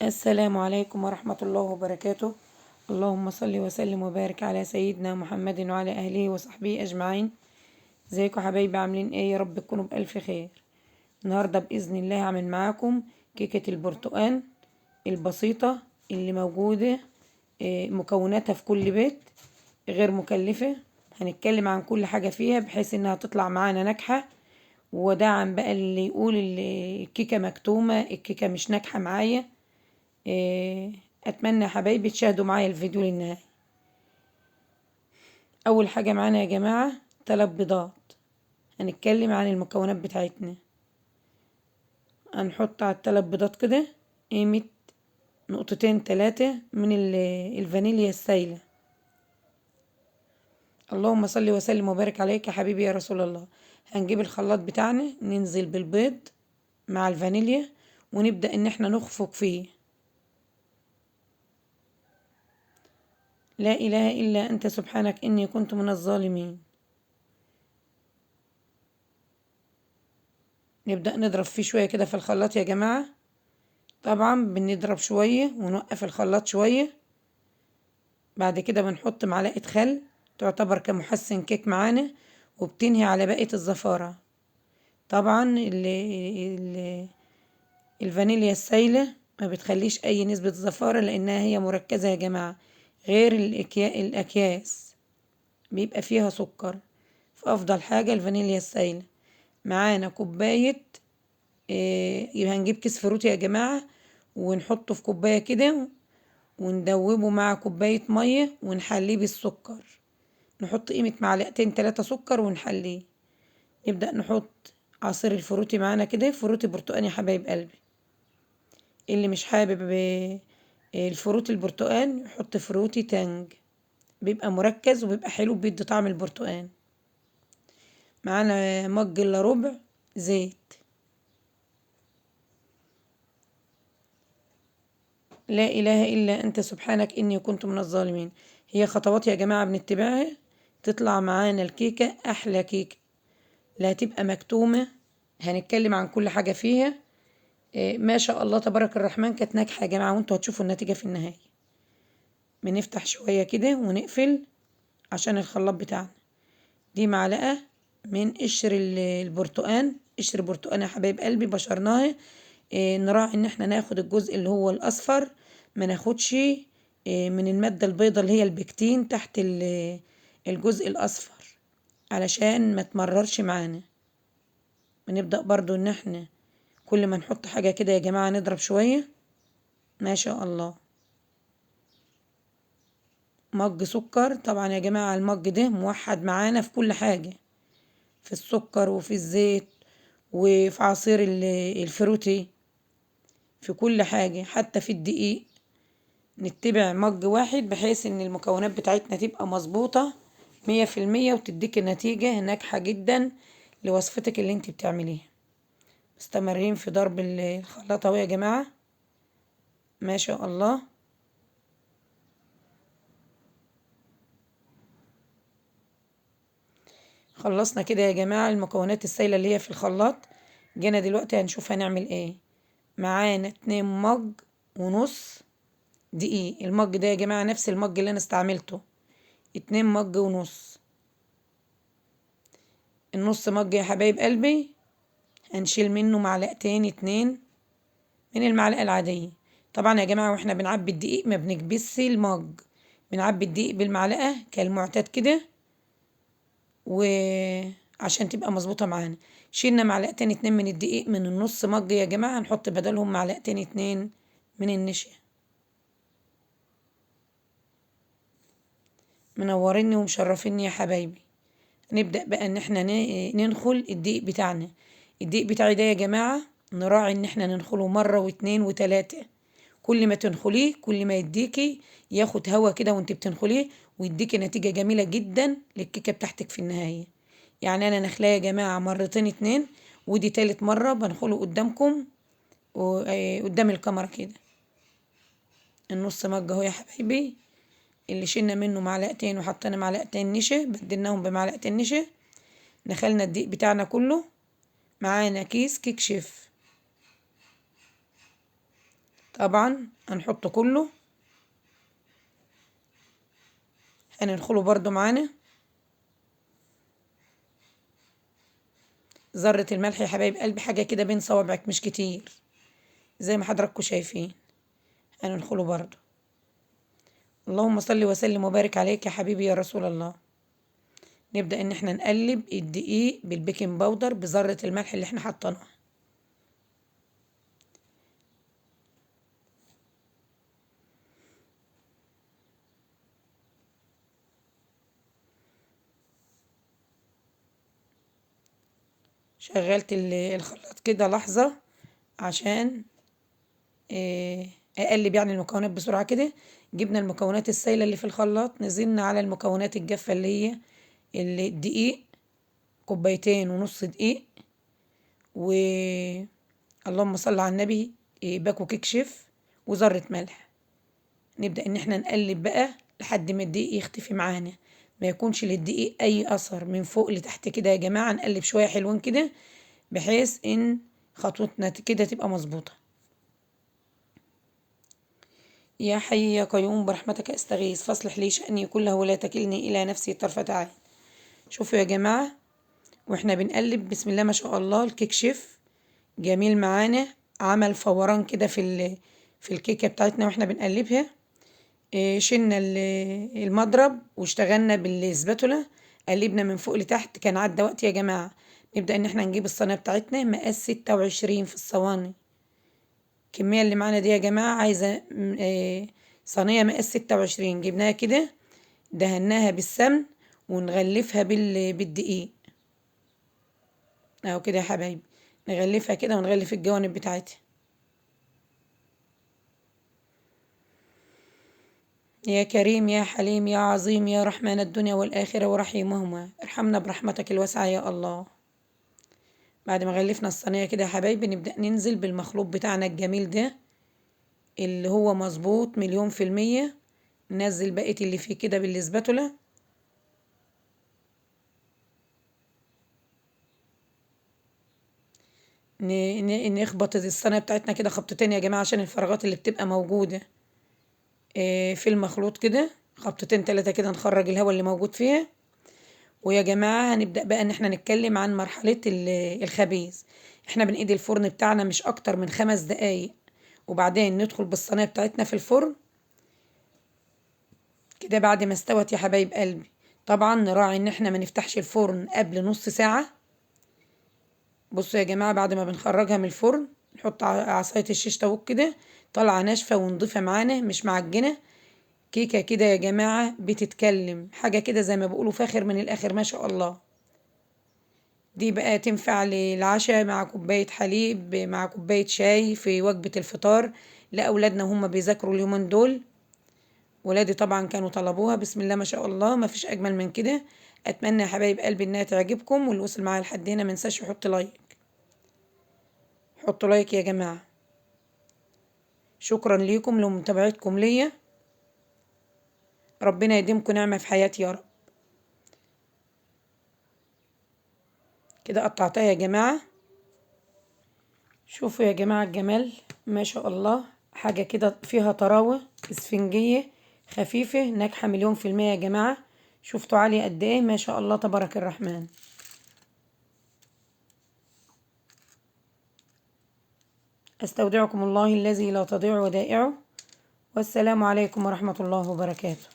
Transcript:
السلام عليكم ورحمة الله وبركاته. اللهم صل وسلم وبارك على سيدنا محمد وعلى أهله وصحبه أجمعين. ازيكم حبايبي، عاملين ايه؟ يا رب تكونوا بألف خير. النهاردة بإذن الله هعمل معاكم كيكة البرتقال البسيطة اللي موجودة مكوناتها في كل بيت، غير مكلفة. هنتكلم عن كل حاجة فيها بحيث انها تطلع معانا ناجحة. ودعم بقى اللي يقول الكيكة مكتومة، الكيكة مش ناجحة معايا. اتمنى يا حبايبي تشاهدوا معايا الفيديو للنهاية. اول حاجة معانا يا جماعة 3 بيضات. هنتكلم عن المكونات بتاعتنا. هنحط على ال3 بيضات كده قيمة 2 3 من الفانيليا السايلة. اللهم صل وسلم وبارك عليك يا حبيبي يا رسول الله. هنجيب الخلاط بتاعنا، ننزل بالبيض مع الفانيليا ونبدأ ان احنا نخفق فيه. لا اله الا انت سبحانك اني كنت من الظالمين. نبدأ نضرب فيه شوية كده في الخلاط يا جماعة. طبعا بنضرب شوية ونوقف الخلاط شوية. بعد كده بنحط معلقة خل تعتبر كمحسن كيك معانا، وبتنهي على بقية الزفارة. طبعا الفانيليا السايلة ما بتخليش اي نسبة زفارة لانها هي مركزة يا جماعة، غير الاكياس بيبقى فيها سكر، فافضل حاجة الفانيليا السايلة. معانا كوباية، يبقى هنجيب كيس فروتي يا جماعة ونحطه في كوباية كده وندوبه مع كوباية مية ونحليه بالسكر. نحط قيمة 2 3 سكر ونحليه. نبدأ نحط عصير الفروتي معانا كده، فروتي برتقاني يا حبايب قلبي. اللي مش حابب الفروتي البرتقان يحط فروتي تانج، بيبقى مركز وبيبقى حلو، بيدي طعم البرتقان. معانا مج الا ربع زيت. لا اله الا انت سبحانك اني كنت من الظالمين. هي خطوات يا جماعة بنتبعها تطلع معانا الكيكة احلى كيكة، لا تبقى مكتومة. هنتكلم عن كل حاجة فيها. ما شاء الله تبارك الرحمن كانت ناجحة يا جماعة، وانتوا هتشوفوا النتيجة في النهاية. بنفتح شوية كده ونقفل عشان الخلاط بتاعنا. دي معلقة من قشر البرتقان، قشر برتقان يا حبايب قلبي بشرناها. نراعي ان احنا ناخد الجزء اللي هو الاصفر، ما ناخدش من المادة البيضة اللي هي البكتين تحت الجزء الاصفر علشان ما تمررش معانا. بنبدأ برضو ان احنا كل ما نحط حاجة كده يا جماعة نضرب شوية. ما شاء الله. مج سكر، طبعا يا جماعة المج ده موحد معانا في كل حاجة، في السكر وفي الزيت وفي عصير الفروتي، في كل حاجة، حتى في الدقيق. نتبع مج واحد بحيث ان المكونات بتاعتنا تبقى مظبوطة 100% وتديك النتيجة ناجحة جدا لوصفتك اللي انت بتعمليها. مستمرين في ضرب الخلاط اهو يا جماعة، ما شاء الله. خلصنا كده يا جماعة المكونات السايلة اللي هي في الخلاط. جينا دلوقتي هنشوف هنعمل ايه. معانا 2 مج ونص دقيق. المج ده يا جماعة نفس المج اللي انا استعملته، 2 مج ونص. النص مج يا حبايب قلبي هنشيل منه 2 معلقتين من المعلقة العادية. طبعا يا جماعة واحنا بنعبي الدقيق ما بنكبسش المج، بنعبي الدقيق بالمعلقة كالمعتاد كده، وعشان تبقى مظبوطة معانا. شيلنا 2 معلقتين من الدقيق من النص مج يا جماعة، هنحط بدلهم 2 معلقتين من النشا. منوريني ومشرفيني يا حبايبي. نبدأ بقى ان احنا ننخل الدقيق بتاعنا. الدقيق بتاعي ده يا جماعة نراعي ان احنا ننخله مرة واتنين وتلاتة. كل ما تنخليه كل ما يديكي ياخد هوا كده وانت بتنخليه، ويديكي نتيجة جميلة جدا للكيكة بتاعتك في النهاية. انا نخلاه يا جماعة 2 مرتين، ودي تالت مرة بنخله قدامكم قدام الكاميرا كده. النص مج اهو يا حبايبي اللي شلنا منه 2 معلقتين وحطينا 2 معلقتين نشا، بدلناهم بمعلقتين نشا. نخلنا الدقيق بتاعنا كله. معانا كيس كيك شيف. طبعا هنحطه كله، هندخله برضو معانا. ذرة الملح يا حبايب قلبي حاجة كده بين صوابعك، مش كتير زي ما حضراتكم شايفين، هندخله برضو. اللهم صل وسلم وبارك عليك يا حبيبي يا رسول الله. نبدأ ان احنا نقلب الدقيق بالبيكنج باودر بذرة الملح اللي احنا حطيناها. شغلت الخلاط كده لحظة عشان اقلب يعني المكونات بسرعة كده. جبنا المكونات السايلة اللي في الخلاط، نزلنا على المكونات الجافة اللي هي الدقيق، كوبايتين ونص دقيق، و اللهم صل على النبي باكو كيك شيف، وذرة ملح. نبدأ ان احنا نقلب بقى لحد ما الدقيق يختفي معانا، ما يكونش للدقيق اي اثر من فوق لتحت كده يا جماعة. نقلب شوية حلوين كده بحيث ان خطوتنا كده تبقى مظبوطة. يا حي يا قيوم برحمتك استغيث، فاصلح لي شأني كله ولا تكلني الى نفسي طرفة عين. شوفوا يا جماعة واحنا بنقلب، بسم الله ما شاء الله، الكيك شيف جميل معانا، عمل فوران كده في الكيكة بتاعتنا واحنا بنقلبها. شلنا المضرب واشتغلنا بالسباتولا، قلبنا من فوق لتحت، كان عدى وقت يا جماعة. نبدأ ان احنا نجيب الصينية بتاعتنا مقاس 26 في الصواني. الكمية اللي معانا دي يا جماعة عايزة صينية مقاس 26. جبناها كده دهناها بالسمن ونغلفها بالدقيق اهو كده يا حبايبي، نغلفها كده ونغلف الجوانب بتاعتها. يا كريم يا حليم يا عظيم يا رحمن الدنيا والآخرة ورحيمهما، ارحمنا برحمتك الواسعة يا الله. بعد ما غلفنا الصينية كده يا حبايبي، نبدأ ننزل بالمخلوط بتاعنا الجميل ده اللي هو مظبوط 1,000,000%. ننزل بقية اللي فيه كده بالسباتولا. نخبط الصينية بتاعتنا كده خبطتين يا جماعة عشان الفراغات اللي بتبقى موجودة في المخلوط كده، خبطتين 3 كده نخرج الهواء اللي موجود فيها. ويا جماعة هنبدأ بقى ان احنا نتكلم عن مرحلة الخبيز. احنا بنقيد الفرن بتاعنا مش اكتر من 5 دقايق، وبعدين ندخل بالصينية بتاعتنا في الفرن كده بعد ما استوت يا حبايب قلبي. طبعا نراعي ان احنا ما نفتحش الفرن قبل نص ساعة. بصوا يا جماعة بعد ما بنخرجها من الفرن نحط عصاية الشيش طاووق كده طالعة ناشفة ونضيفة معانا مش معجنة. كيكة كده يا جماعة بتتكلم، حاجة كده زي ما بيقولوا فاخر من الآخر ما شاء الله. دي بقى تنفع للعشاء مع كوباية حليب، مع كوباية شاي في وجبة الفطار لأولادنا وهم بيذاكروا اليومين دول. ولادي طبعا كانوا طلبوها، بسم الله ما شاء الله، ما فيش أجمل من كده. أتمنى يا حبايب قلبي إنها تعجبكم، واللي وصل معايا لحد هنا ما ينساش يحط like، حطوا like يا جماعة. شكرا ليكم لمتابعتكم ليا، ربنا يديمكم نعمة في حياتي يا رب. كده قطعتها يا جماعة، شوفوا يا جماعة الجمال ما شاء الله، حاجة كده فيها طراوة اسفنجية خفيفة ناجحة 1,000,000% يا جماعة. شفتوا عالية قد ايه ما شاء الله تبارك الرحمن. استودعكم الله الذي لا تضيع ودائعه، والسلام عليكم ورحمة الله وبركاته.